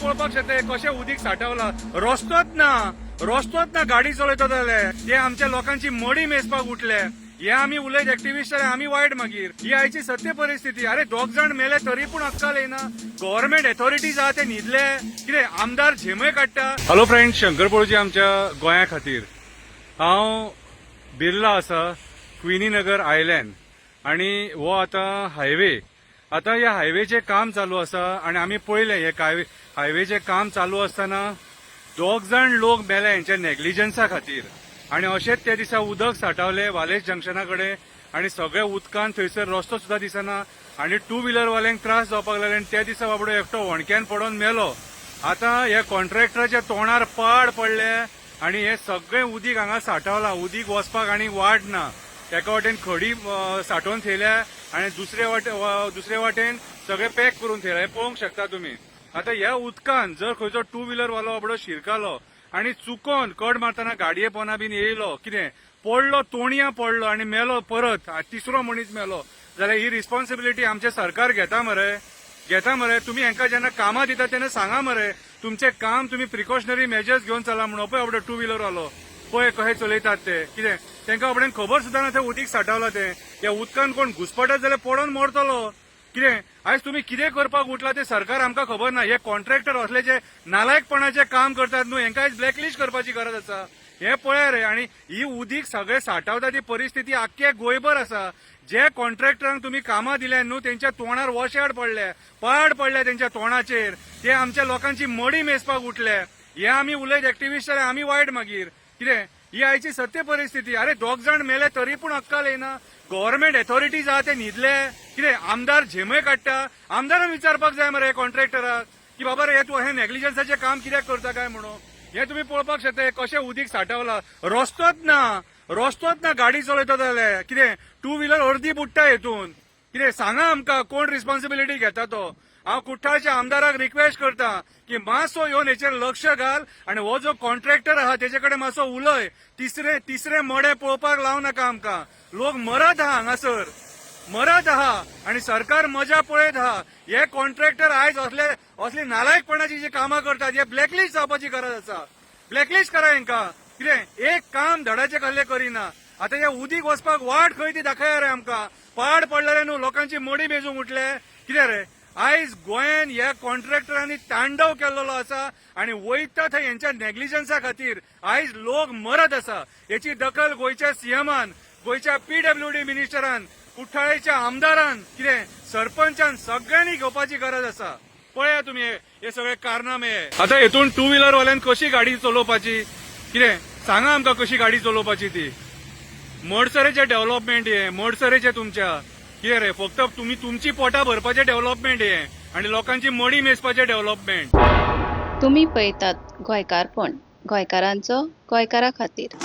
पळोवपाक शकता कशें उदीक साठवला. रस्तोच ना, रस्तोच ना. गाडी चलयता जाल्यार ते आमच्या लोकांची मडी मेजपाक उठले. हे आमी उलयत एक्टिविस्ट जाल्यार आमी वायट मागीर. ही आयची सत्य परिस्थिती. अरे, दोग जाण मेले तरी पूण अक्कल येना. गव्हर्मेंट अथॉरिटीज आहा ते न्हिदले. कितें आमदार झेमय काडटा. हॅलो फ्रेंड, शंकर पोळजी आमच्या गोंया खातीर. हांव बिर्ला आसा, क्विनी नगर आयलँड आणि हो आतां हायवे. आतां ह्या हायवेचें काम चालू आसा आणि आमी पळयलें, हे हायवेचें काम चालू आसतना दोग जाण लोक मेले हेंच्या नेग्लिजन्सा खातीर. आणि अशेंच त्या दिसा उदक साठावले वालेस जंक्शना कडेन आणि सगळे उदकान थंयसर रस्तो सुद्दां दिसना आणि टू व्हिलर वाल्यांक त्रास जावपाक लागले. आनी त्या दिसा बाबडो एकटो होणक्यान पडोन मेलो. आतां ह्या कॉन्ट्रॅक्टराच्या तोंडार पाड पडले आणि हे सगळें उदीक हांगा साठावला. उदीक वचपाक आनी वाट ना. एका वाटेन खडी साठोवन थेयल्या आणि दुसरे वाटेन सगळे पॅक करून थेयला. हें पळोवंक शकता तुमी. आतां ह्या उदकान जर खंयचो टू व्हिलर वालो बाबडो शिरकालो आणि चुकोन कड मारतना गाडये पोना बीन येयलो, कितें पडलो, तोणया पडलो आणि मेलो, परत तिसरो मनीस मेलो जाल्यार ही रिस्पॉन्सिबिलिटी आमचें सरकार घेता मरे? घेता मरे? तुमी हांकां जेन्ना कामां दिता तेन्ना सांगा मरे, तुमचें काम तुमी प्रिकॉशनरी मेजर्स घेवन चला म्हणून. पळय, बाबडो टू व्हिलर वालो पळय कशें चलयतात ते. कितें तांकां बाबड्यान खबर सुद्दां ना तें उदीक साठावला तें. त्या उदकान कोण घुसपटत जाल्यार पडोन मरतलो. कितें आयज तुमी कितें करपाक उठला ते सरकार, आमकां खबर ना. हे कॉन्ट्रॅक्टर असले जे नालायकपणाचे काम करतात न्हू, हेंकां आयज ब्लॅकलिस्ट करपाची गरज आसा. हे पळया रे. आणि ही उदीक सगळे साठावता ती परिस्थिती आख्खे गोंयभर आसा. जे कॉन्ट्रॅक्टरांक तुमी कामां दिल्या न्हू, तेंच्या तोंडार वशाड पडले, पाड पडले तेंच्या तोंडाचेर. ते आमच्या लोकांची मडी मेजपाक उठले. हे आमी उलयत एक्टिविस्ट जाल्यार आमी वायट मागीर. कितें ही आयची सत्य परिस्थिती. अरे, दोग जाण मेले तरी पूण अक्कल येना. गव्हर्मेंट अथॉरिटीज आहा ते न्हिदले. कितें आमदार झेमय काडटा. आमदारान विचारपाक जाय मरे कॉन्ट्रॅक्टराक की बाबा रे, तूं हें नेग्लिजन्साचें काम कित्याक करता काय म्हणून. हे तुमी पळोवपाक शकता कशें उदीक साठावला. रस्तोच ना, रस्तोच ना. गाडी चलयता जाल्यार कितें टू व्हिलर अर्दी बुडटा हेतून. कितें सांगा आमकां, कोण रिस्पॉन्सिबिलिटी घेता तो? हांव कुठ्ठाळच्या आमदाराक रिक्वेस्ट करता की मातसो येवन हेचेर लक्ष घाल आनी हो जो कॉन्ट्रॅक्टर आहा तेजे कडेन मातसो उलय. तिसरे तिसरे मडें पळोवपाक लावं नाका आमकां. लोक मरत आहा हांगासर, मरत आहा आणि सरकार मजा पळयत आहा. हे कॉन्ट्रॅक्टर आयज असले असली नालायकपणाची जी कामां करतात, हे ब्लॅकलिस्ट जावपाची गरज आसा. ब्लॅकलिस्ट करा हेंकां. कितें एक काम धडाचें कसलें करिना. आतां हे उदीक वचपाक वाट खंय ती दाखया रे आमकां. पाड पडलेले न्हू, लोकांची मडी मेजूंक उठले. कितें रे, आयज गोंयान ह्या कॉन्ट्रॅक्टरांनी तांडव केल्लो आसा आणि वयता थंय हेंच्या नेग्लिजन्सा खातीर आयज लोक मरत आसा. हेची दखल गोंयच्या सीएमान, गोंयच्या पीडब्ल्यूडी मिनिस्टरान, कुठ्ठाळेच्या आमदारान, कितें सरपंचान, सगळ्यांनी घेवपाची गरज आसा. पळया तुमी हे हे सगळे कारनामे. आता हेतून टू व्हिलर वाल्यान कशी गाडी चलोवपाची? कितें सांगा आमकां, कशी गाडी चलोवपाची ती? मडसरेचें डेव्हलपमेंट हे मडसरेचें तुमच्या. कितें रे, फक्त तुमी तुमची पोटां भरपाचें डेव्हलपमेंट हे आणि लोकांची मडी मेजपाचें डेव्हलपमेंट. तुमी पळयतात गोंयकारपण, गोंयकारांचो गोंयकारा खातीर.